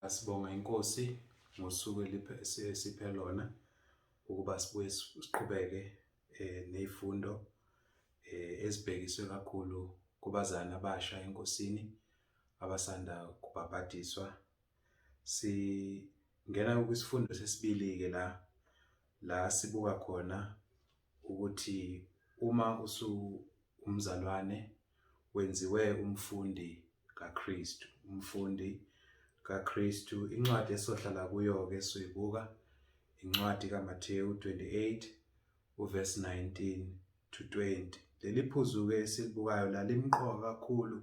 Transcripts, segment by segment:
Sibonga iNkosi ngosuku esiphe lona ukuba sibuye siqhubeke nezifundo ezibhekiswe kakhulu kubazali abasha eNkosini abasanda kubhabhadiswa. Singena kwisifundo sesibili-ke la, la sibuka khona ukuthi uma usuwumzalwane wenziwe umfundi kaKristu, umfundi kaKristu. Incwadi esohlala kuyo-ke soyibuka incwadi kaMathewu 28 uverse 19 to 20. Leli phuzu-ke esilibukayo la limqoka kakhulu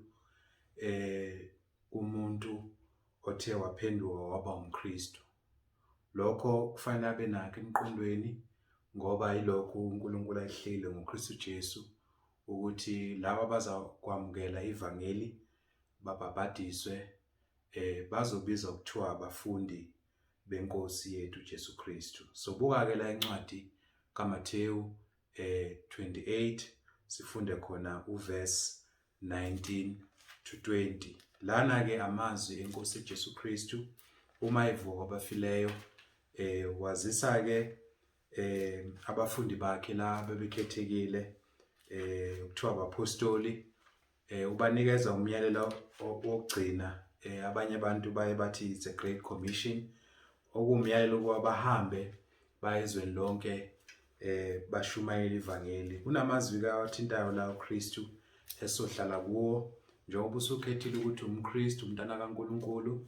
kumuntu othe waphenduka waba umKristu. Lokho kufanele abe nakho emqondweni ngoba yilokhu uNkulunkulu ayihlelile ngoKristu Jesu ukuthi laba abazakwamukela ivangeli babhabhadiswe bazobizwa kuthiwa abafundi benkosi yethu Jesu Kristu. Sobuka ke la incwadi kaMathewu 28 sifunde khona uverse 19 to 20. Lana ke amazwi enkosi Jesu Kristu uma evuka abafileyo wazisa ke abafundi bakhe la bebekhethekile kuthiwa abapostoli ubanikeza umyalelo wokugcina. Abanye abantu baye bathi it's a great commission, okuwumyalelo ukuba bahambe baye ezweni lonke bashumayele ivangeli. Kunamazwi kawathintayo la uKristu esohlala kuwo njengoba usukhethile ukuthi umKristu umntana kaNkuluNkulu,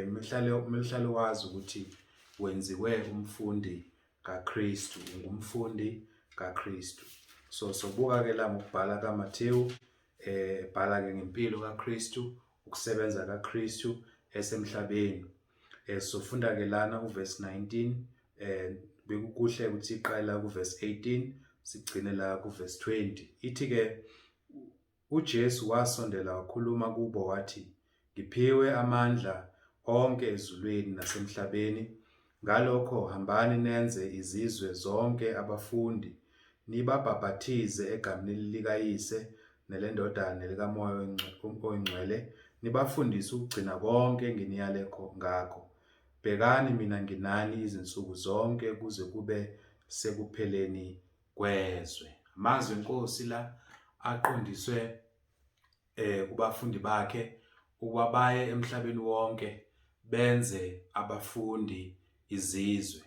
mhlale wazi ukuthi wenziwe umfundi kaKristu, ungumfundi kaKristu. So sobuka ke la ngokubhala kaMathewu, ebhala ke ngempilo kaKristu, ukusebenza kaKristu esemhlabeni. Sofunda ke lana uverse 19, bekukuhle ukuthi iqale la kuverse 18 sigcine la kuverse 20. Ithi ke uJesu wasondela wakhuluma kubo wathi, ngiphiwe amandla onke ezulwini nasemhlabeni, ngalokho hambani nenze izizwe zonke abafundi, nibabhaphathize egameni likaYise neleNdodana nelikaMoya oNgcwele, nibafundise ukugcina konke enginiyale ngakho. Bhekani, mina nginani izinsuku zonke kuze kube sekupheleni kwezwe. Amazwi enkosi la aqondiswe kubafundi bakhe ukuba baye emhlabeni wonke benze abafundi izizwe.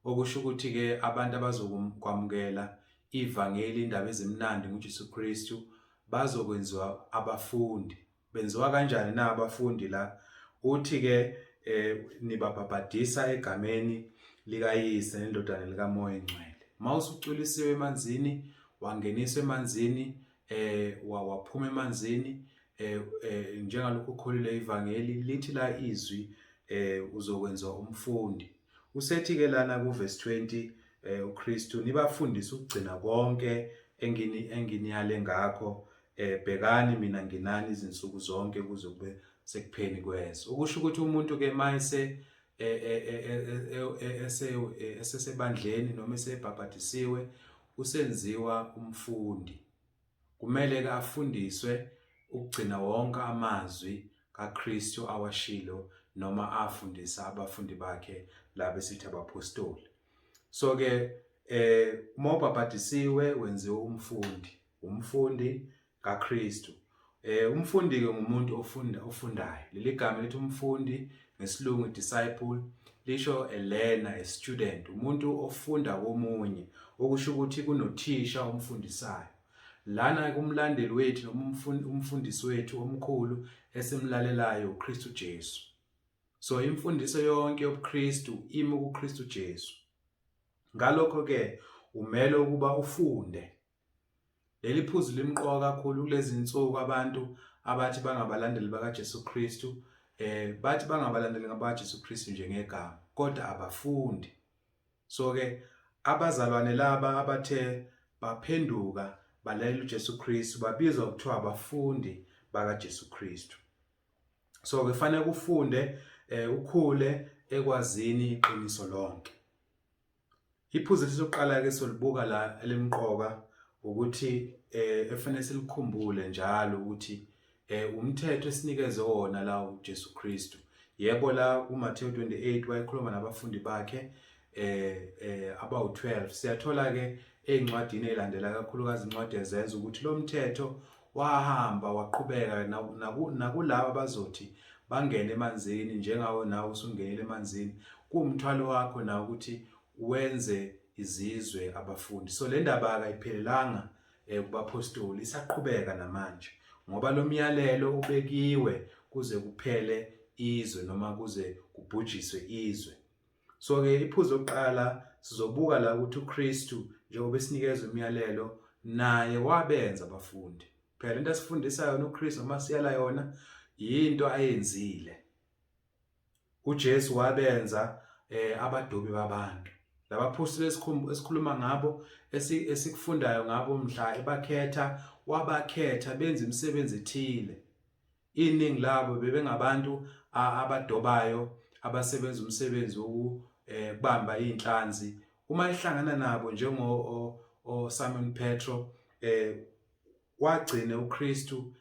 Okusho ukuthi ke abantu abazokwamukela ivangeli, indaba ezimnandi ngoJesu Kristu, bazokwenziwa abafundi. Benziwa kanjani na abafundi la? Uthi ke nibabhabhadisa egameni likaYise neNdodana likaMoya oNgcwele. Mawusucwilisiwe emanzini, wangeniswa emanzini, waphuma emanzini, njengalokhu ukholile ivangeli lithi la izwi, uzokwenziwa umfundi. Usethi ke lana kuverse 20 uKristu nibafundise ukugcina konke enginiyale ngakho, bhekani mina nginani izinsuku zonke kuze kube sekupheni kwezwe. Okusho ukuthi umuntu ke mayese esesebandleni noma esebhabhadisiwe usenziwa umfundi. Kumele ke afundiswe ukugcina wonke amazwi kaKristu awashilo noma afundisa abafundi bakhe laba esithi abapostoli. So ke uma ubhabhadisiwe wenziwe umfundi, umfundi kaKristu. Umfundi ke ngumuntu ofunda, ofundayo. Leli gama lithi umfundi ngesilungu disciple lisho a learner, a student, umuntu ofunda komunye, okusho ukuthi kunothisha omfundisayo. Lana kumlandeli wethu noma umfundisi wethu omkhulu esimlalelayo uKristu Jesu. So imfundiso yonke yobuKristu imi kuKristu Jesu. Ngalokho ke umele ukuba ufunde. Leli phuzu limqoka kakhulu kulezi nsuku abantu abathi bangabalandeli bakaJesu Kristu, bathi bangabalandeli bakaJesu Kristu nje ngegama, kodwa abafundi. So ke abazalwane laba abathe baphenduka balalela uJesu Kristu babizwa kuthiwa abafundi bakaJesu Kristu. So ke fanele ufunde, ukhule ekwazini iqiniso lonke. Iphuzu esizoqala ke solibuka la elimqoka ukuthi efanele silikhumbule njalo ukuthi umthetho esinikeze wona la uJesu Kristu. Yebo, la kuMathewu 28 wayekhuluma nabafundi bakhe abawu-12. Siyathola ke ezincwadini ezilandela, kakhulukazi incwadi ezenza, ukuthi lo mthetho wahamba waqhubeka nakulabo abazothi bangene emanzini njengawo nawe usungenile emanzini, kuwumthwalo wakho na ukuthi wenze izizwe abafundi. So le ndaba akayiphelelanga kubaphostoli, isaqhubeka namanje ngoba lo myalelo ubekiwe kuze kuphele izwe noma kuze kubhujiswe izwe. So ke iphuzu lokuqala sizobuka la ukuthi uKristu njengoba esinikeza umyalelo naye wabenza abafundi. Phela into asifundisa yona uKristu noma siyala yona yinto ayenzile. uJesu wabenza abadobi babantu. Labaphostoli esikhuluma ngabo, esikufundayo ngabo mhla ebakhetha, wabakhetha benza imisebenzi ethile. Iningi labo bebengabantu abadobayo, abasebenza umsebenzi wokubamba izinhlanzi. Uma ehlangana nabo njengo Simon Petro, wagcina uKristu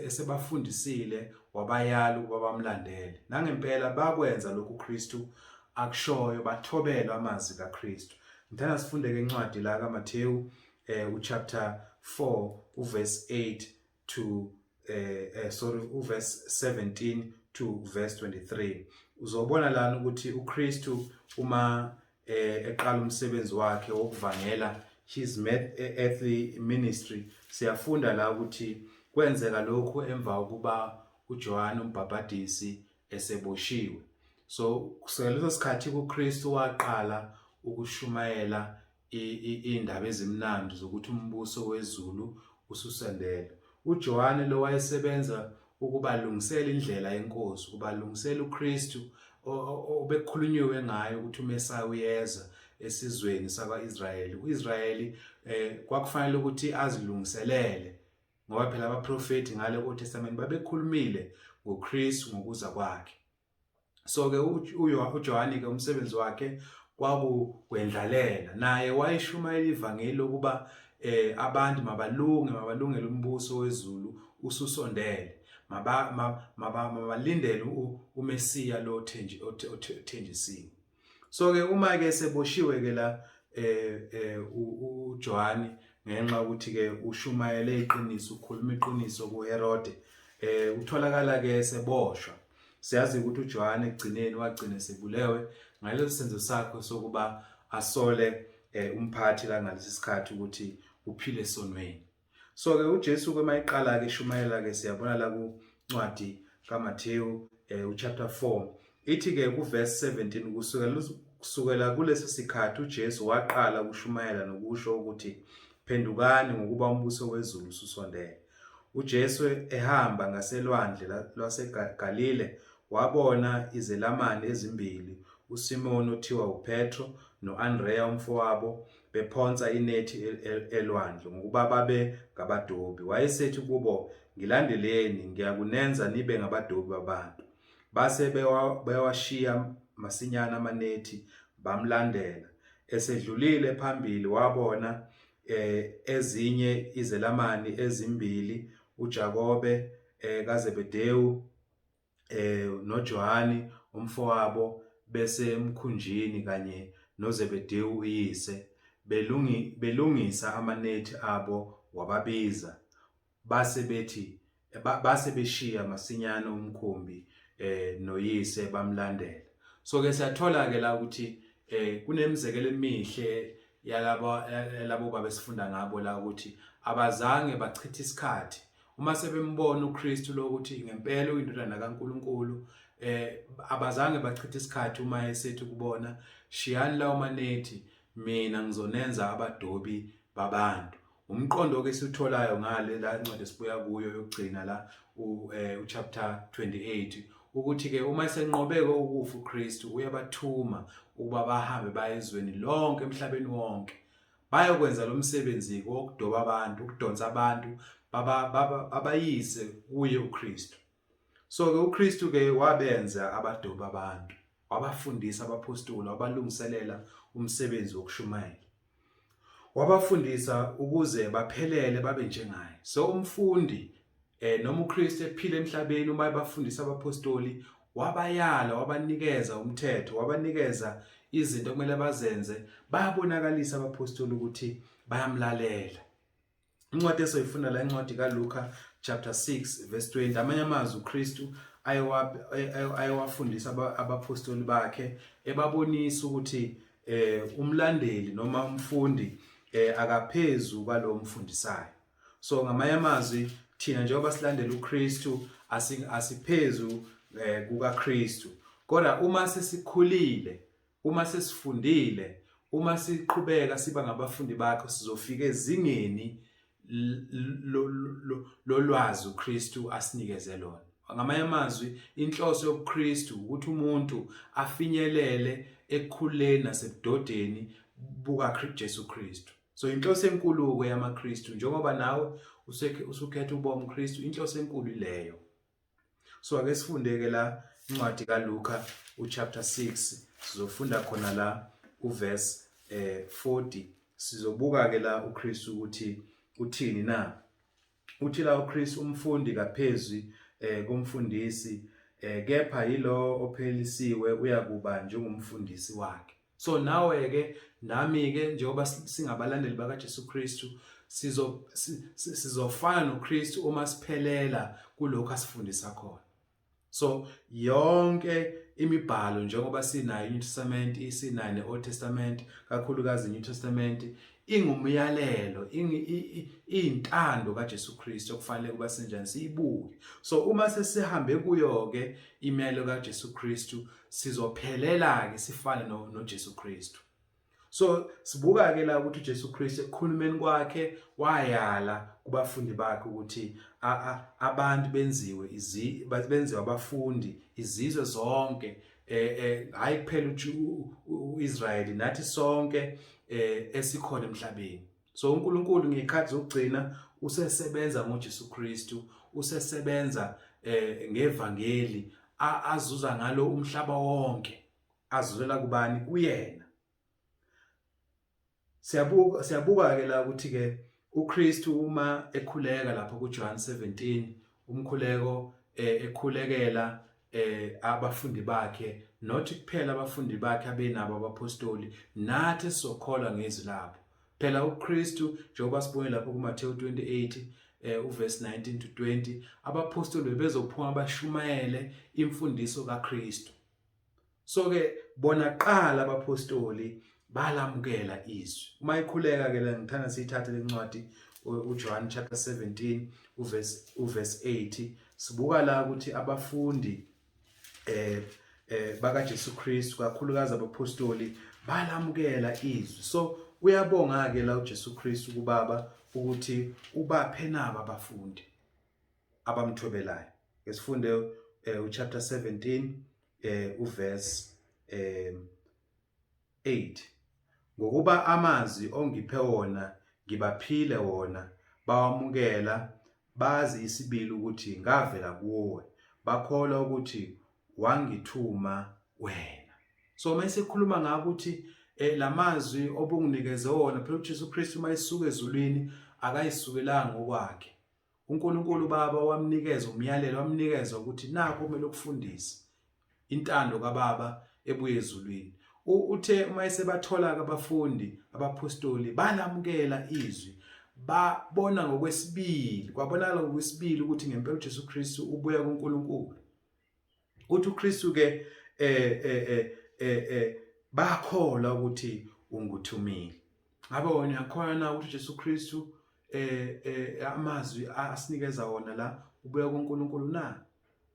esebafundisile wabayala ukuba bamlandele. Nangempela bakwenza lokhu uKristu akushoyo, bathobela amazwi kaKristu. Ngithanda sifunde ke incwadi la kaMathewu, uchapter 4 uverse 8 to sorry, uverse 17 to verse 23. Uzobona lana ukuthi uKristu uma eqala umsebenzi wakhe wokuvangela, his earthly ministry, siyafunda la ukuthi kwenzeka lokhu emva kokuba uJohane umbhabhadisi eseboshiwe. So kusukela leso sikhathi kuKristu waqala ukushumayela indaba ezimnandi zokuthi umbuso wezulu ususendele. UJohane lo wayesebenza ukubalungisela indlela yenkosi, ukubalungisela uKristu obekukhulunyiwe ngayo ukuthi uMesaya uyeza esizweni sakwa-Israyeli. U-Israyeli kwakufanele ukuthi azilungiselele ngoba phela abaprofethi ngale Old Testament babekhulumile ngoKristu, ngokuza kwakhe. So ke uJohane ke umsebenzi wakhe kwakukwendlalela, naye wayeshumayela ivangeli lokuba abantu mabalunge, mabalungele umbuso wezulu ususondele, mabalindele uMesiya lo othenjisiwe. So ke uma ke seboshiwe ke la uJohane ngenxa ukuthi ke ushumayele iqiniso, ukhuluma iqiniso kuHerode, utholakala ke seboshwa. Siyazi ukuthi uJohane ekugcineni wagcina sebulewe ngaleso senzo sakhe sokuba asole umphathi la ngalesi sikhathi ukuthi uphile esonweni. So ke uJesu ke mayiqala ke shumayela ke, siyabona la kuncwadi kaMathewu, uchapter 4, ithi ke kuverse 17, kusukela kuleso sikhathi uJesu waqala ukushumayela nokusho ukuthi, "Phendukani, ngokuba umbuso wezulu ususondele." UJesu ehamba ngaselwandle lwaseGalile wabona izelamani ezimbili, uSimoni othiwa uPetro noAndreya umfowabo, bephonsa inethi elwandle, ngokuba babe ngabadobi. Wayesethi kubo, "Ngilandeleni, ngiyakunenza nibe ngabadobi babantu." Base bewashiya masinyane amanethi, bamlandela. Esedlulile phambili wabona ezinye izelamani ezimbili, uJakobe kaZebedewu noJohani umfowabo, bese emkhunjini kanye noZebedewu uyise, belungisa amanethi abo, wababiza. Base bethi base beshiya masinyane umkhumbi noyise, bamlandela. So ke siyathola ke la ukuthi kunemizekelo emihle yalabo labo babesifunda ngabo la, ukuthi abazange bachithe isikhathi uma sebembona uKristu lokuthi ngempela uyindodana kaNkuluNkulu. Abazange bachithe isikhathi uma esethi kubona, "Shiyani lawo manethi, mina ngizonenza abadobi babantu." Umqondo ke siutholayo ngale la incwadi esibuya kuyo yokugcina la, uchapter 28, ukuthi ke uma esenqobeke ukufa uKristu, uyabathuma ukuba bahambe baye ezweni lonke, emhlabeni wonke, bayokwenza lo msebenzi wokudoba abantu, ukudonsa abantu babayise kuye uKristu. So ke uKristu ke wabenza abadobi abantu, wabafundisa abaphostoli, wabalungiselela umsebenzi wokushumayela, wabafundisa ukuze baphelele babe njengaye. So umfundi Noma uKristu ephila emhlabeni uma ebafundisa abapostoli wabayala, wabanikeza umthetho, wabanikeza izinto okumele bazenze, bayabonakalisa abapostoli ukuthi bayamlalela. Incwadi esoyifunda la incwadi kaLuka chapter 6 verse 20. Amanye amazwi uKristu ayewafundisa abapostoli bakhe ebabonisa ukuthi umlandeli noma umfundi akaphezu kwalo mfundisayo. So ngamanye amazwi thina njengoba silandela uKristu asiphezu kukaKristu, kodwa uma sesikhulile, uma sesifundile, uma siqhubeka siba ngabafundi bakhe, sizofika ezingeni lolwazi uKristu asinikeze lona. Ngamanye amazwi inhloso yobuKristu ukuthi umuntu afinyelele ekukhuleni nasebudodeni bukaKristu Jesu Kristu. So inhloso enkulu-ke yamaKristu, njengoba nawe usukhetha ukuba umKristu, inhloso enkulu ileyo. So ake sifunde-ke la incwadi kaLuka uchapter 6, sizofunda khona la uverse 40. Sizobuka-ke la uKristu ukuthi uthini na. Uthi la uKristu, umfundi kaphezwi komfundisi, kepha yilowo ophelisiwe uyakuba njengomfundisi wakhe. So nawe ke nami ke njengoba singabalandeli bakaJesu Kristu sizo sizofana noKristu uma siphelela kulokho asifundisa khona. So yonke imibhalo njengoba sinayo iNew Testament, isinayo ne-Old Testament, kakhulukazi iNew Testament ingumyalelo, iyintando kaJesu Kristu okufanele kuba sinjani siyibuke. So uma sesihambe kuyo ke imiyalelo kaJesu Kristu sizophelela ke sifane noJesu Kristu. So sibuka ke la ukuthi uJesu Kristu ekukhulumeni kwakhe wayala kubafundi bakhe ukuthi abantu benziwe benziwe abafundi izizwe zonke, hayi kuphela uIsrayeli, nathi sonke esikhona emhlabeni. So uNkulunkulu ngezikhathi zokugcina usesebenza ngoJesu Kristu, usesebenza ngevangeli azuza ngalo umhlaba wonke, azuzela kubani? Kuyena. Siyabuka ke la ukuthi ke uKristu uma ekhuleka lapho kuJohn 17, umkhuleko ekhulekela abafundi bakhe, not kuphela abafundi bakhe abenabo abapostoli, nathi sizokholwa ngezwi labo. Phela uKristu njengoba sibone lapho kuMathewu 28 uverse 19 to 20, abapostoli bebezophuma bashumayele imfundiso kaKristu. So ke bona qala abapostoli balamukela izwi. Uma ikhuleka ke la, ngithanda siyithathe lencwadi uJohn chapter 17 uverse 8. Sibuka la ukuthi abafundi baka Jesu Kristu, kakhulukazi abapostoli, balamukela izwi. So uyabonga ke la uJesu Kristu kubaba ukuthi ubaphe nabo abafundi abamthobelayo. Esifunde uchapter 17 uverse 8. Ngokuba amazwi ongiphe wona ngibaphile wona, bawamukela, bazi isibili ukuthi ngavela kuwe, bakholwa ukuthi wangithuma wena. So uma esekhuluma ngako ukuthi lamazwi obunginikeze wona, phela uJesu Kristu uma esuka ezulwini akayisukelanga ngokwakhe. uNkulunkulu Baba wamnikeza umyalelo, wamnikeza ukuthi nakho kumele ukufundise intando kaBaba ebuye ezulwini. Uthe uma esebathola abafundi abapostoli balamukela izwi, babona ngokwesibili, kwabonakala ngokwesibili ukuthi ngempela uJesu Kristu ubuya kuNkulunkulu. Uthi uKristu ke bakholwa ukuthi unguthumile. Ngabe wena uyakholwa na ukuthi uJesu Kristu amazwi asinikeza wona la ubuya kuNkulunkulu na?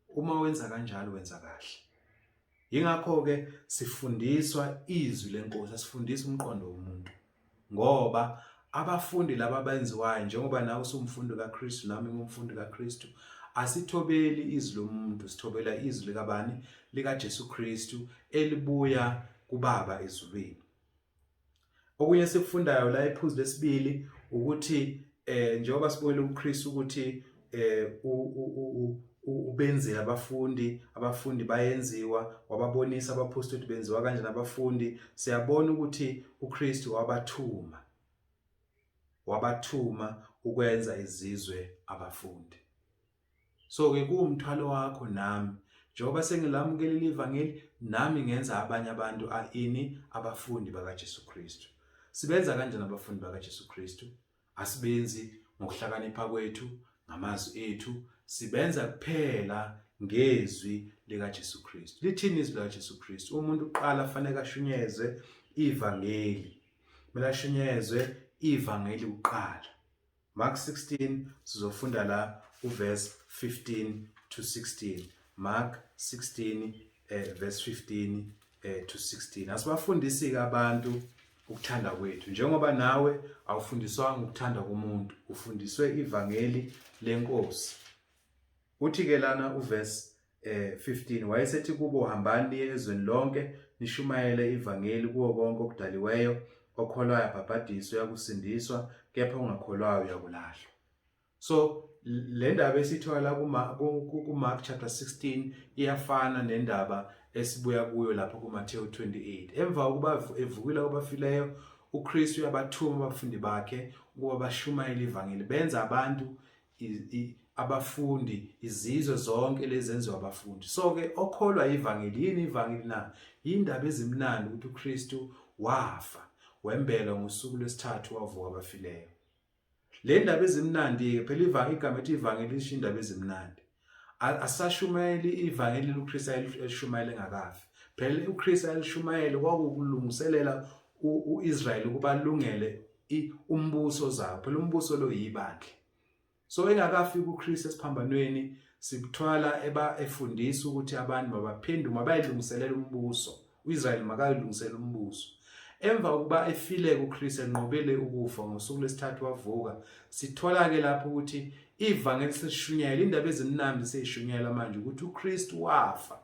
Uma wenza kanjalo wenza kahle. Yingakho ke sifundiswa izwi lenkosi, asifundisi umqondo womuntu. Ngoba abafundi laba abenziwayo, njengoba nawe usumfundi kaKristu nami ngumfundi kaKristu, asithobeli izwi lomuntu, sithobela izwi likabani? LikaJesu Kristu elibuya kuBaba ezulwini. Okunye esikufundayo la iphuzu lesibili ukuthi njengoba sibonile uKristu ukuthi ubenzile abafundi, abafundi bayenziwa, wababonisa abaphostoli ukuthi benziwa kanjani abafundi. Siyabona ukuthi uKristu wabathuma ukwenza izizwe abafundi. So ke kuwumthwalo wakho nami njengoba sengilamukelile ivangeli nami ngenza abanye abantu ini abafundi bakaJesu Kristu. Sibenza kanjani abafundi bakaJesu Kristu? Asibenzi ngokuhlakanipha kwethu, ngamazwi ethu, sibenza kuphela ngezwi likaJesu Kristu. Lithini izwi likaJesu Kristu? Umuntu uqala fanele ashunyezwe ivangeli. Kumele ashunyezwe ivangeli kuqala. Mark 16 sizofunda la uverse 15 to 16. Mark 16 verse 15 to 16. Asibafundisi ke abantu ukuthanda kwethu njengoba nawe awufundiswanga ukuthanda komuntu, ufundiswe ivangeli lenkosi. Uthi ke lana uverse 15 wayesethi kubo, hambani niye ezweni lonke nishumayele ivangeli kuwo konke okudaliweyo, okholwayo abhabhadiswe uyakusindiswa, kepha ongakholwayo uyakulahlwa. So le ndaba esithola ku-Mark chapter 16 iyafana nendaba esibuya kuyo lapho kuMathewu 28. Emva kokuba evukile kwabafileyo, uKristu uyabathuma abafundi bakhe ukuba bashumayele ivangeli, benza abantu abafundi, izizwe zonke lezenziwa abafundi. So ke okholwa ivangeli, yini ivangeli na? Yindaba ezimnandi ukuthi uKristu wafa, wembelwa, ngosuku lwesithathu wavuka abafileyo. Le ndaba ezimnandi ke phela ivangeli, igama ethi ivangeli lisho indaba ezimnandi. Asashumayeli ivangeli uKristu elishumayele engakafi. Phela uKristu elishumayele kwakukulungiselela uIsrael ukuba alungele umbuso ozayo. Phela umbuso lo yibandla. So engakafiki uKristu esiphambanweni sikuthwala eba efundisa ukuthi abantu mabaphenduke, mabayilungiselela umbuso. uIsrael makayilungisele umbuso. Emva kokuba efile kuKristu enqobile ukufa ngosuku lwesithathu wavuka, sithola ke lapho ukuthi ivangeli selishunyayela, indaba ezimnandi seyishunyayela manje ukuthi uKristu wafa.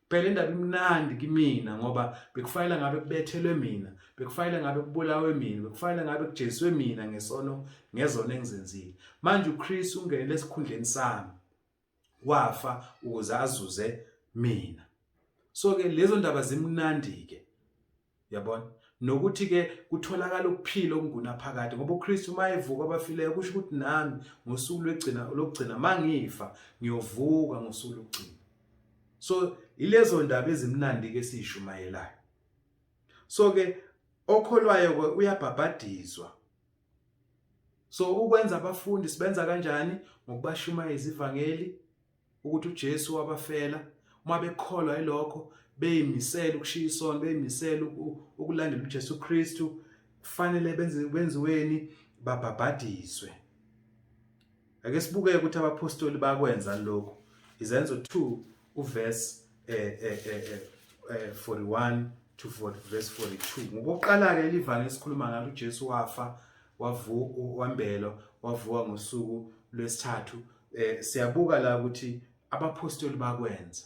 Phela indaba imnandi kimina ngoba bekufanele ngabe kubethelwe mina, bekufanele ngabe kubulawe mina, bekufanele ngabe kujeziswe mina ngesono, ngezono engizenzile. Manje uKristu ungenele esikhundleni sami, wafa ukuze azuze mina. So ke lezo ndaba zimnandi ke, yabona, nokuthi ke kutholakala ukuphila okungunaphakade ngoba uKristu uma evuka abafileyo kusho ukuthi nami ngosuku lwegcina lokugcina mangifa ngiyovuka ngosuku lokugcina. So ilezo ndaba ezimnandi ke siyishumayelayo. So ke okholwayo ke uyabhabhadizwa. So ukwenza abafundi sibenza kanjani? Ngokubashumayeza ivangeli ukuthi uJesu wabafela. Uma bekholwa yilokho, beyimisela ukushiya isono, beyimisela ukulandela uJesu Kristu, kufanele benze benziweni? Babhabhadiswe. Ake sibuke ukuthi abaphostoli bakwenza lokho. Izenzo 2 uverse 41 to 40, verse 42. Ngokuqala ke livangeli esikhuluma ngalo, uJesu wafa, wavuka, wambelwa, wavuka ngosuku lwesithathu. Siyabuka la ukuthi abaphostoli bakwenza.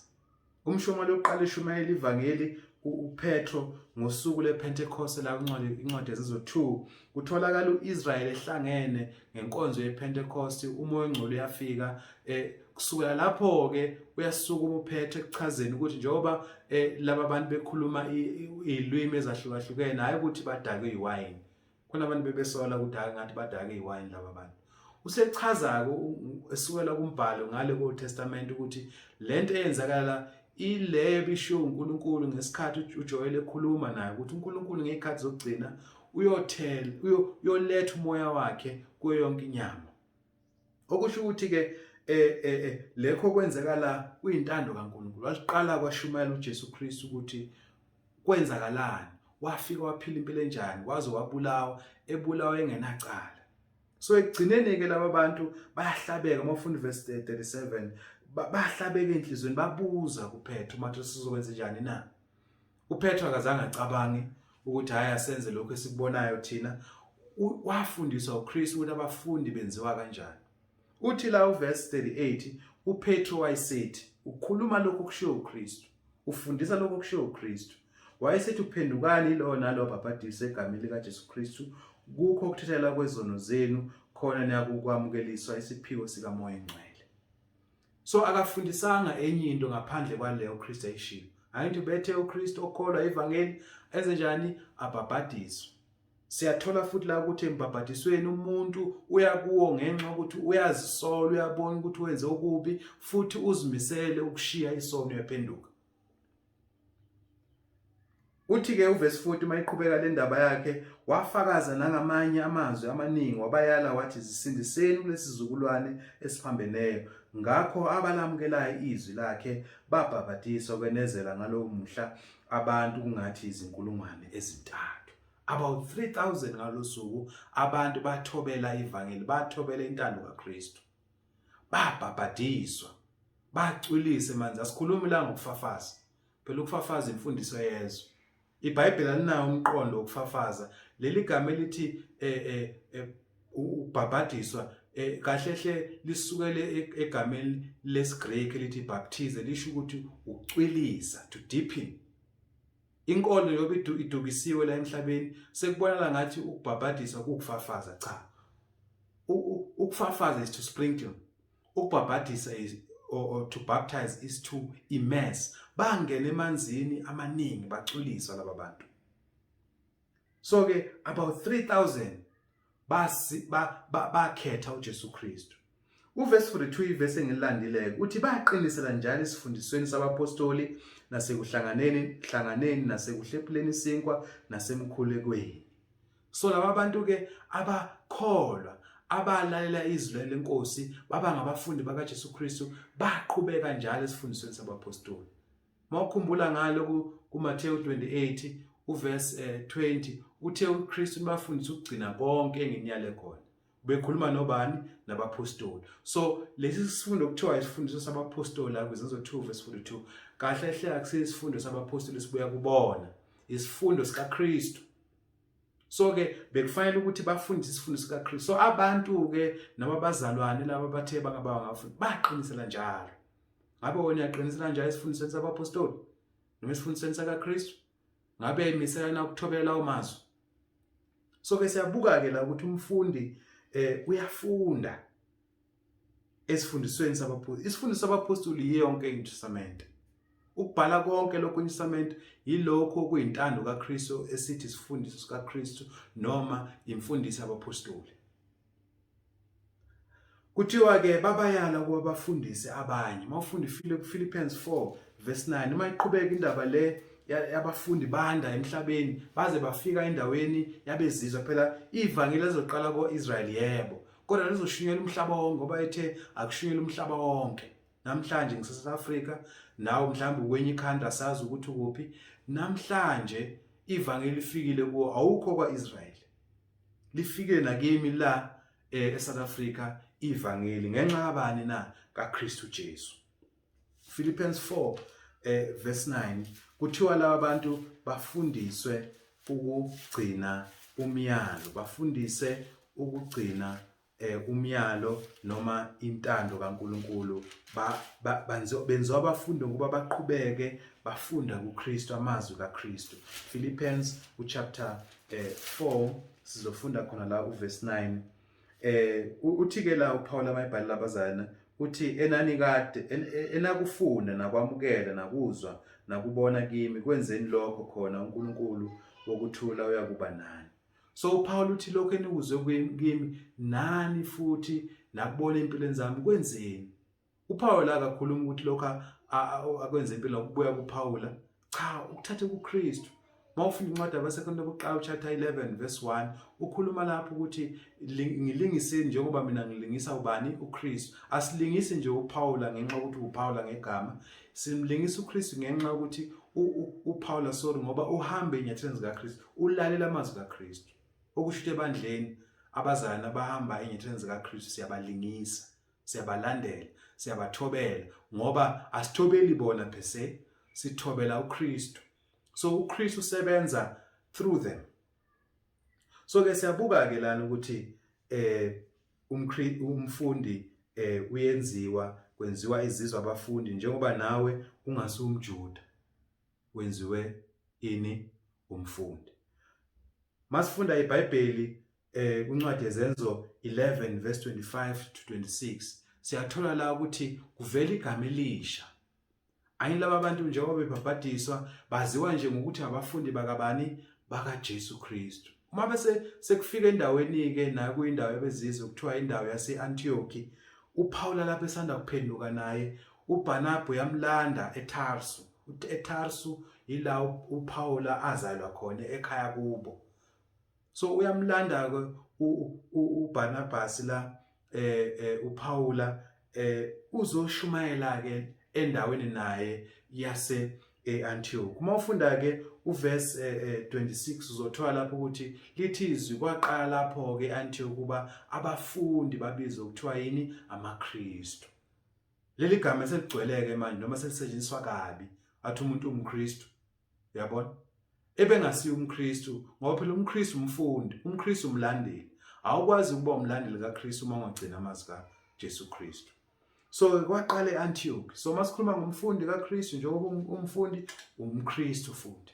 Umshumayeli oqala eshumayela ivangeli uPetro ngosuku lePentecost la incwadi incwadi yeZenzo 2 kutholakala uIsrael ehlangene ngenkonzo yePentecost, umoya ongcwele uyafika. Kusukela lapho ke uyasukuma uPetro ekuchazeni ukuthi njengoba laba bantu bekhuluma izilwimi ezahlukahlukene, hayi ukuthi badakwe iwayini. Khona abantu bebesola ukuthi hayi ngathi badake iwayini laba bantu. Usechaza-ke esukela kumbhalo ngale ko Testament ukuthi lento eyenzakala ileyo ebishiwo uNkulunkulu ngesikhathi uJoel ekhuluma naye ukuthi uNkulunkulu ngezikhathi zokugcina uyothela uyoletha umoya wakhe kuyo yonke inyama. Okusho ukuthi ke lekho kwenzeka la kuyintando kaNkulunkulu. Waqala kwashumayela uJesu Kristu ukuthi kwenzakalani, wafika waphila impilo enjani, waze wabulawa, ebulawa engenacala. So ekugcineni ke laba bantu bayahlabeka, uma ufunda verse 37 bayahlabeka enhlizweni, babuza kuPetro uma sizokwenza njani na. UPetro akazange acabange ukuthi hhayi asenze lokhu esikubonayo thina. Wafundiswa uKristu ukuthi abafundi benziwa kanjani. Uthi la uverse 38 uPetro wayesethi ukhuluma lokhu okushiwo uKristu, ufundisa lokhu okushiwo uKristu. Wayesethi uphendukani lo nalo bhabhadiswe egameni likaJesu Kristu kukho ukuthethelwa kwezono zenu, khona niyakukwamukeliswa isiphiwo sikaMoya oNgcwele. So akafundisanga enye into ngaphandle kwaleyo uKristu ayishilo. Angithi bethe uKristu okholwa ivangeli enze njani? Abhabhadiswe. Siyathola futhi la ukuthi embhabhadisweni umuntu uya kuwo ngenxa ukuthi uyazisola, uyabona ukuthi wenze okubi futhi uzimisele ukushiya isono, uyaphenduka. Uthi-ke uvesi 40 uma iqhubeka le ndaba yakhe, wafakaza nangamanye amazwi amaningi, wabayala wathi, zisindiseni kulesi sizukulwane esiphambeneyo. Ngakho abalamukelayo izwi lakhe babhabhadiswa, kwenezela ngalowo muhla abantu kungathi izinkulungwane ezintathu. About 3000 ngalosuku abantu bathobela ivangeli, bathobela intando kaKristu. Babhabhadiswa, bacwilise manzi. Asikhulumi la ngokufafaza. Phela ukufafaza imfundiso yezwe. IBhayibheli alinawo umqondo wokufafaza. Leli gama elithi eh, eh, ukubhabhadiswa kahle hle lisukele egameni lesiGreek elithi baptize, lisho ukuthi ucwilisa, to deepen. Inkolo yobe idukisiwe la emhlabeni, sekubonakala ngathi ukubhabhadiswa kukufafaza. Cha, ukufafaza is to sprinkle, ukubhabhadisa is or to baptize is to immerse. Bangena emanzini amaningi, baculiswa laba bantu. So ke about 3000 basi bakhetha uJesu Kristu. Uvesi 42, ivesi engililandileke, uthi baqinisela njalo esifundisweni sabapostoli nasekuhlanganeni hlanganeni nasekuhlephuleni isinkwa nasemkhulekweni. So laba bantu ke abakholwa, abalalela izwi lenkosi, baba ngabafundi bakaJesu Kristu, baqhubeka njalo esifundisweni sabapostoli. Mawukhumbula ngalo kuMathewu 28 uverse 20, uthe uKristu nibafundisa ukugcina konke enginiyale khona. Bekhuluma nobani? Nabapostoli. So lesi sifundo kuthiwa isifundiso sabapostoli la kwiZenzo 2 verse 42, kahle hle akusiyo isifundo sabapostoli sibuya kubona, isifundo sikaKristu. So ke bekufanele ukuthi bafundise isifundo sikaKristu. So abantu ke noma abazalwane laba bathe bangaba ngabafundi baqinisela njalo. Ngabe wena uyaqinisela njalo esifundisweni sabapostoli noma esifundisweni sakaKristu? Ngabe imisela na ukuthobela lawo mazwi? So ke siyabuka ke la ukuthi umfundi uyafunda esifundisweni sabapostoli. Isifundiso sabapostoli yonke iTestament. Ukubhala konke lokhu iTestament yilokho okuyintando kaKristu esithi isifundiso sikaKristu noma imfundiso yabapostoli. Kuthiwa ke babayala ukuba bafundise abanye. Mawufunda iPhilippians 4 verse 9, uma iqhubeka indaba le yabafundi banda emhlabeni baze bafika endaweni yabezizwe. Phela ivangeli lizoqala ko-Israel, yebo, kodwa lizoshunyelwa umhlaba wonke, ngoba ethe akushunyelwa umhlaba wonke. Namhlanje ngise-South Africa, nawe mhlawumbe ukwenye ikhanda, asazi ukuthi ukuphi. Namhlanje ivangeli lifikile kuwo, awukho kwa-Israel, lifikile nakimi la eSouth Africa ivangeli, ngenxa kabani na? KaKristu Jesu. Philippians 4 verse 9, kuthiwa laba bantu bafundiswe ukugcina umyalo, bafundise ukugcina umyalo noma intando kaNkuluNkulu. Benziwa abafundi ngokuba baqhubeke bafunda kuKristu, amazwi kaKristu. Philippians uchapter 4, sizofunda khona la uverse 9. Uthi ke la uPaul amayibhali labazana, uthi enani kade enakufunda nakwamukela nakuzwa nakubona kimi, kwenzeni lokho, khona uNkulunkulu wokuthula uyakuba nani. So uPaul uthi lokho enikuzwe kimi nani futhi nakubona empilweni zami, kwenzeni. UPaul akakhuluma ukuthi lokho akwenze impilo kubuya kuPaula, cha, ukuthathe kuKristu. Mawufunda incwadi yabaseKorinto bokuqala chapter 11 verse 1, ukhuluma lapho ukuthi ngilingiseni njengoba mina ngilingisa ubani? UKristu. Asilingisi nje uPaula ngenxa yokuthi uPaula ngegama, simlingisa uKristu ngenxa yokuthi uPaula, sorry, ngoba uhambe enyathelweni zikaKristu, ulalela amazwi kaKristu. Okusho ukuthi ebandleni abazalwane abahamba enyathelweni zikaKristu siyabalingisa, siyabalandela, siyabathobela, ngoba asithobeli bona per se, sithobela uKristu. So uKristu usebenza through them. So ke siyabuka ke lana ukuthi umfundi uyenziwa, kwenziwa izizwe abafundi, njengoba nawe ungasumJuda wenziwe ini? Umfundi. Masifunda iBhayibheli kwincwadi yeZenzo 11 verse 25 to 26, siyathola la ukuthi kuvela igama elisha. Ayi, laba bantu njengoba bebhabhadiswa baziwa nje ngokuthi abafundi bakabani? BakaJesu Kristu. Uma bese sekufika endaweni ke nayo kuyindawo yabezizwe kuthiwa indawo yase-Antioch, uPawula lapho esanda kuphenduka naye uBarnaba uyamlanda eTarsu. ETarsu yila uPawula azalwa khona ekhaya kubo. So uyamlanda ke uBarnabas la uPaula uzoshumayela ke endaweni naye yase eAntioch. Uma ufunda ke uverse 26 uzothola lapho ukuthi lithi izwi kwaqala lapho ke eAntioch kuba abafundi babizwe kuthiwa yini amaKristu. Leli gama seligcweleke manje noma selisetshenziswa kabi athi umuntu umKristu. Uyabona? Ebengasiye umKristu ngoba phela umKristu umfundi, umKristu umlandeli. Awukwazi ukuba umlandeli kaKristu uma ungagcina amazwi kaJesu Kristu. So kwaqala eAntioch. So masikhuluma ngomfundi kaKristu njengoba umfundi umKristu futhi.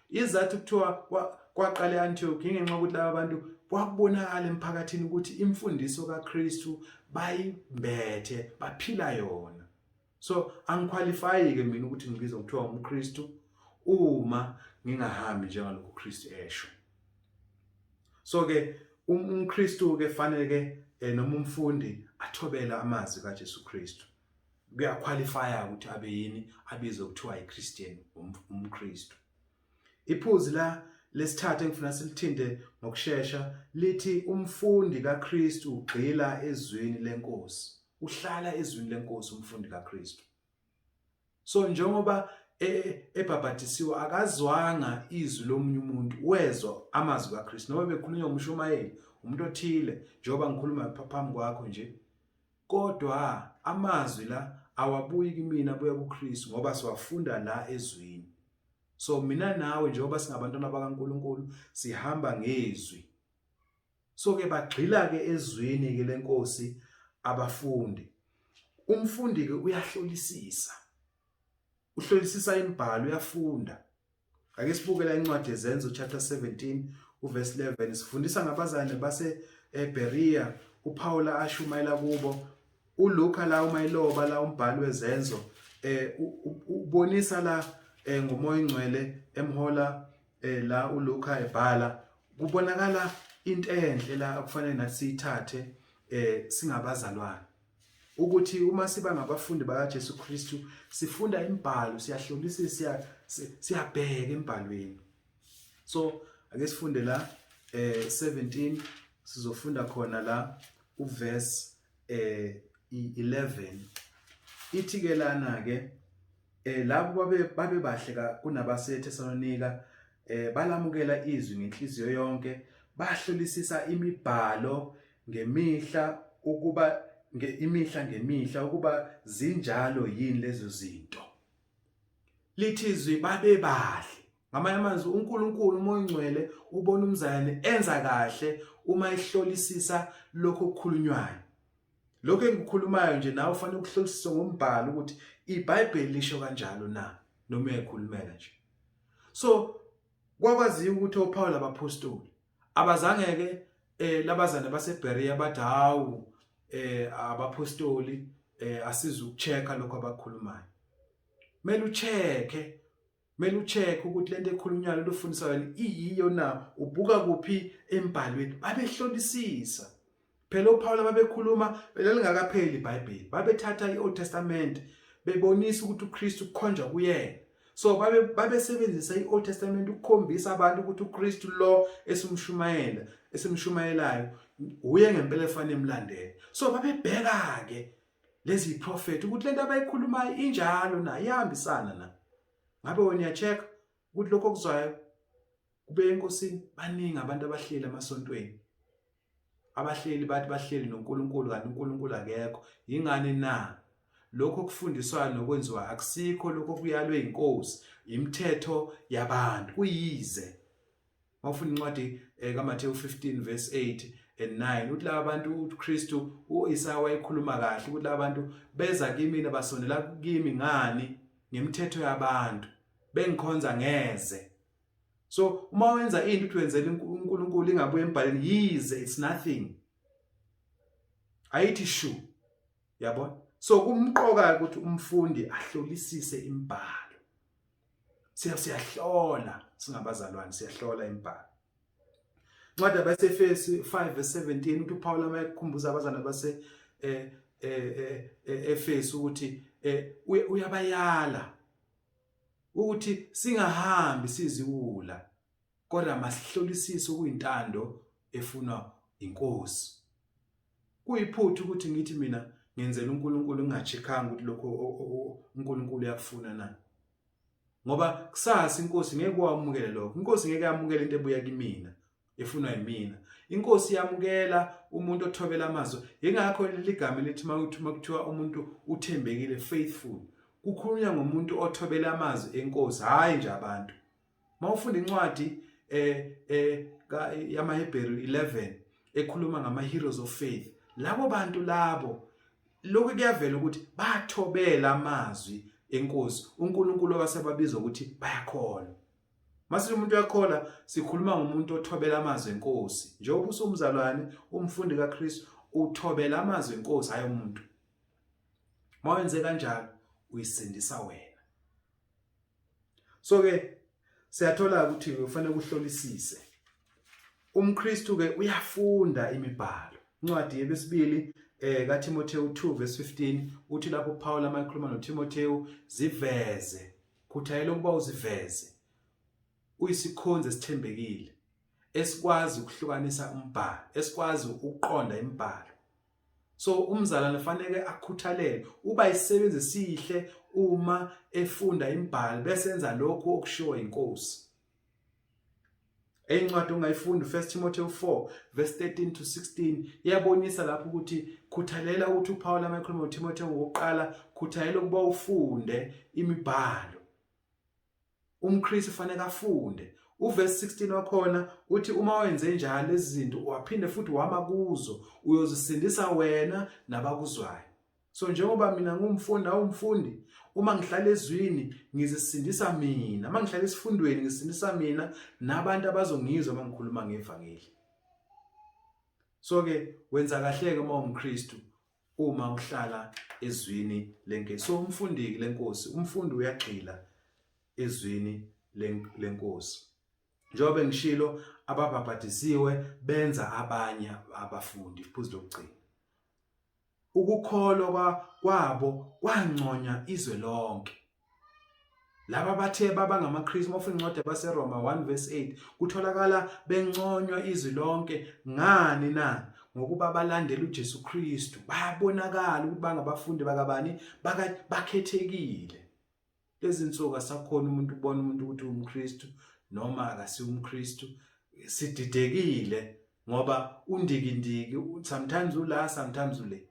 Izathu kuthiwa kwaqala eAntioch ingenxa yokuthi laba bantu kwakubonakala emphakathini ukuthi imfundiso kaKristu bayimbethe baphila yona. So angiqualify ke mina ukuthi ngibizwe kuthiwa umKristu uma ngingahambi njengalokhu uKristu esho. So ke umKristu ke fanele ke noma umfundi athobela amazwi kaJesu Kristu. Kuyaqualify ukuthi abe yini abizwe kuthiwa iChristian umKristu. Iphuzu la lesithathu engifuna silithinte ngokushesha lithi umfundi kaKristu ugxila ezwini lenkosi. Uhlala ezwini lenkosi umfundi kaKristu. So njengoba ebhabhadisiwe akazwanga izwi lomunye umuntu, wezwa amazwi kaKristu noma bekhulunywa umshumayeli, umuntu othile njengoba ngikhuluma phambi kwakho nje. Kodwa amazwi la awabuyi kimina abuya kuKristu ngoba siwafunda la ezwini. So mina nawe njengoba singabantwana bakaNkuluNkulu sihamba ngezwi. So ke bagxila ke ezwini ke lenkosi abafundi. Umfundi ke uyahlolisisa. Uhlolisisa imibhalo uyafunda. Ake sibuke la incwadi yeZenzo chapter 17 uverse 11 sifundisa ngabazane base eBerea uPaula ashumayela kubo. uLuka la uma eloba la umbhali wezenzo ubonisa la ngomoya ongcwele emhola la uLuka ebhala kubonakala into enhle la okufanele nathi siyithathe singabazalwane ukuthi uma siba ngabafundi bakaJesu Kristu sifunda imibhalo siyahlolisisa siyabheka embhalweni. So ake sifunde la 17 sizofunda khona la uverse 11 ithi ke lana ke labo babe bahle kunabaseThesalonika balamukela izwi ngenhliziyo yonke bahlolisisa imibhalo ngemihla ukuba imihla ngemihla ukuba zinjalo yini lezo zinto. Lithi izwi babe bahle. Ngamanye amazwi uNkulunkulu uMoya oNgcwele ubona umzalwane enza kahle uma ehlolisisa lokho okukhulunywayo. Lokho engikukhulumayo nje nawe ufanele ukuhlolisise ngombhalo ukuthi iBhayibheli lisho kanjalo na noma uyayikhulumela nje. So kwakwaziwa ukuthi oPaul abaphostoli abazange ke labazana baseBerea bathi hawu abaphostoli asiza ukuchecka lokho abakhulumayo. Mele ucheck-e, mele ucheck ukuthi lento ekhulunywayo lofundisa yona iyiyo na, ubuka kuphi embhalweni. Babehlolisisa. Phela oPaul babekhuluma lalingakapheli iBhayibheli. Babethatha iOld Testament bebonisa ukuthi uKristu kukhonjwa kuyena. So babesebenzisa iOld Testament ukukhombisa abantu ukuthi uKristu lo esimshumayela esimshumayelayo uye ngempela efanele emlandele. So babebheka ke lezi prophet ukuthi lento abayikhulumayo injalo na, iyahambisana na. Ngabe wena uyacheck ukuthi lokho okuzwayo kube enkosini? Baningi abantu abahleli emasontweni abahleli bathi bahleli noNkulunkulu kanti uNkulunkulu akekho. Yingani na? Lokho okufundiswayo nokwenziwa akusikho lokho okuyalwe inkosi, imithetho yabantu kuyize. Mawufunda incwadi kaMathewu 15 verse 8 and 9 uthi laba bantu uKristu uIsaya wayekhuluma kahle ukuthi laba bantu beza kimi basondela kimi ngani ngemithetho yabantu bengikhonza ngeze. So uma wenza into uthi wenzela uNkulunkulu ingabuye embhaleni yize, it's nothing, ayithi shu, yabona. So kumqoka ukuthi umfundi ahlolisise imibhalo. Siyahlola singabazalwane, siyahlola imibhalo. Incwadi yabaseFesu 5 verse 17 uthi uPaul uma ekukhumbuza abazalwane base eh, eh, eh, Efesu ukuthi uyabayala ukuthi singahambi siziwula kodwa masihlolisise okuyintando efunwa inkosi. Kuyiphutha ukuthi ngithi mina ngenzela uNkulunkulu ngingacheckanga ukuthi lokho uNkulunkulu uyakufuna na. Ngoba kusasa inkosi ngeke wamukele lokho. Inkosi ngeke yamukele into ebuya kimina efunwa yimina. Inkosi yamukela umuntu othobela amazwi. Yingakho leli gama elithi makuthiwa umuntu uthembekile, faithful. Kukhulunywa ngomuntu othobela amazwi enkosi, hhayi nje abantu. Mawufunda incwadi yamaHebheru 11 ekhuluma ngama heroes of faith, labo bantu labo lokhu kuyavela ukuthi bathobela amazwi enkosi uNkulunkulu wasebabiza ukuthi bayakholwa. Mase umuntu uyakholwa sikhuluma ngomuntu othobela amazwi enkosi. Njengoba usumzalwane umfundi kaKristu uthobela amazwi enkosi hayi umuntu. Mawenze kanjalo uyisindisa wena. So ke siyathola ukuthi kufanele kuhlolisise. UmKristu ke uyafunda imibhalo. Incwadi yebesibili kaTimotheu 2 verse 15 uthi lapho uPaul amakhuluma noTimotheu ziveze, khuthayela ukuba uziveze. Uyisikhonzi esithembekile esikwazi ukuhlukanisa umbhalo, esikwazi ukuqonda imibhalo. So umzalwane fanele akhuthalele uba isisebenzi esihle uma efunda imibhalo bese enza lokhu okushiwo inkosi. Eyincwadi ongayifunda 1 Timothy 4 verse 13 to 16 iyabonisa lapho ukuthi khuthalela ukuthi uPaul amakhuluma noTimothy ngokuqala khuthalela ukuba ufunde imibhalo. UmKristu fanele afunde. Uverse 16 wakhona uthi uma wenze njalo lezi zinto waphinde futhi wama kuzo uyozisindisa wena nabakuzwayo. So njengoba mina ngumfundi awumfundi uma ngihlala ezwini ngizisindisa mina, uma ngihlala esifundweni ngisindisa mina nabantu abazongizwa uma ngikhuluma ngevangeli. So ke wenza kahle ke uma umKristu uma uhlala ezwini lenkosi. So umfundi lenkosi, umfundi uyagxila ezwini lenkosi. Njengoba ngishilo ababhabhadisiwe benza abanye abafundi, iphuzu lokugcina. Ukukholwa kwabo kwanconya izwe lonke. Laba bathe baba ngamaKristu uma ufunda incwadi yabaseRoma 1 verse 8 kutholakala benconywa izwi lonke ngani na ngokuba balandela uJesu Kristu bayabonakala ukuthi bangabafundi bakabani bakhethekile. Lezi nsuku asakhona umuntu ubona umuntu ukuthi umKristu noma akasiwo umKristu sididekile ngoba undikindiki sometimes ula sometimes ule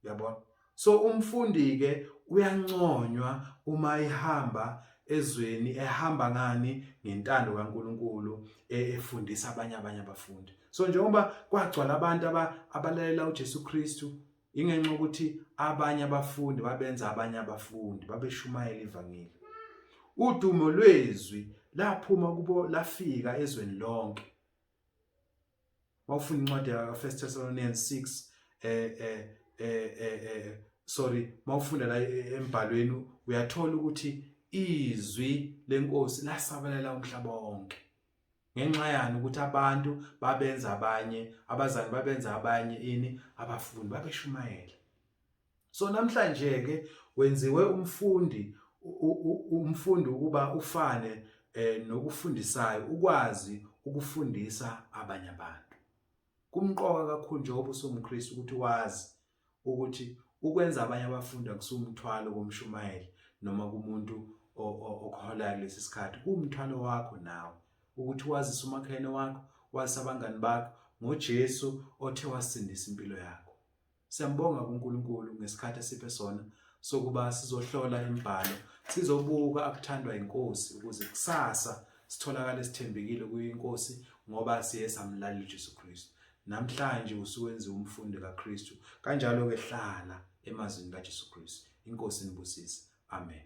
uyabona. So umfundi ke uyanconywa uma ehamba ezweni ehamba ngani ngentando kaNkuluNkulu efundisa abanye abafundi. So njengoba kwagcwala abantu abalalela uJesu Kristu ingenxa ukuthi abanye abafundi babenza abanye abafundi babeshumayela ivangeli. Udumo lwezwi laphuma kubo lafika ezweni lonke. Mawufunda incwadi ya 1 Thessalonians 6 sorry mawufunda la embhalweni uyathola ukuthi izwi lenkosi lasabalala umhlaba wonke ngenxa yani ukuthi abantu babenza abanye abazali babenza abanye ini abafundi babeshumayela. So namhlanje ke wenziwe umfundi umfundi ukuba ufane nokufundisayo ukwazi ukufundisa abanye abantu. Kumqoka kakhulu njengoba usumKristu ukuthi wazi ukuthi ukwenza abanye abafundi akusumthwalo komshumayeli noma kumuntu okuholayo kulesi sikhathi, kuwumthwalo wakho nawe ukuthi wazise umakhelwane wakho, wazise abangani bakho ngoJesu othe wasindisa impilo yakho. Siyambonga kuNkulunkulu ngesikhathi esiphe sona sokuba sizohlola imibhalo, sizobuka akuthandwa inkosi ukuze kusasa sitholakale sithembekile kuyo inkosi ngoba siye samlalela uJesu Kristu. Namhlanje usuwenziwe umfundi kaKristu, kanjalo ke hlala emazwini kaJesu Kristu. Inkosi inibusise. Amen.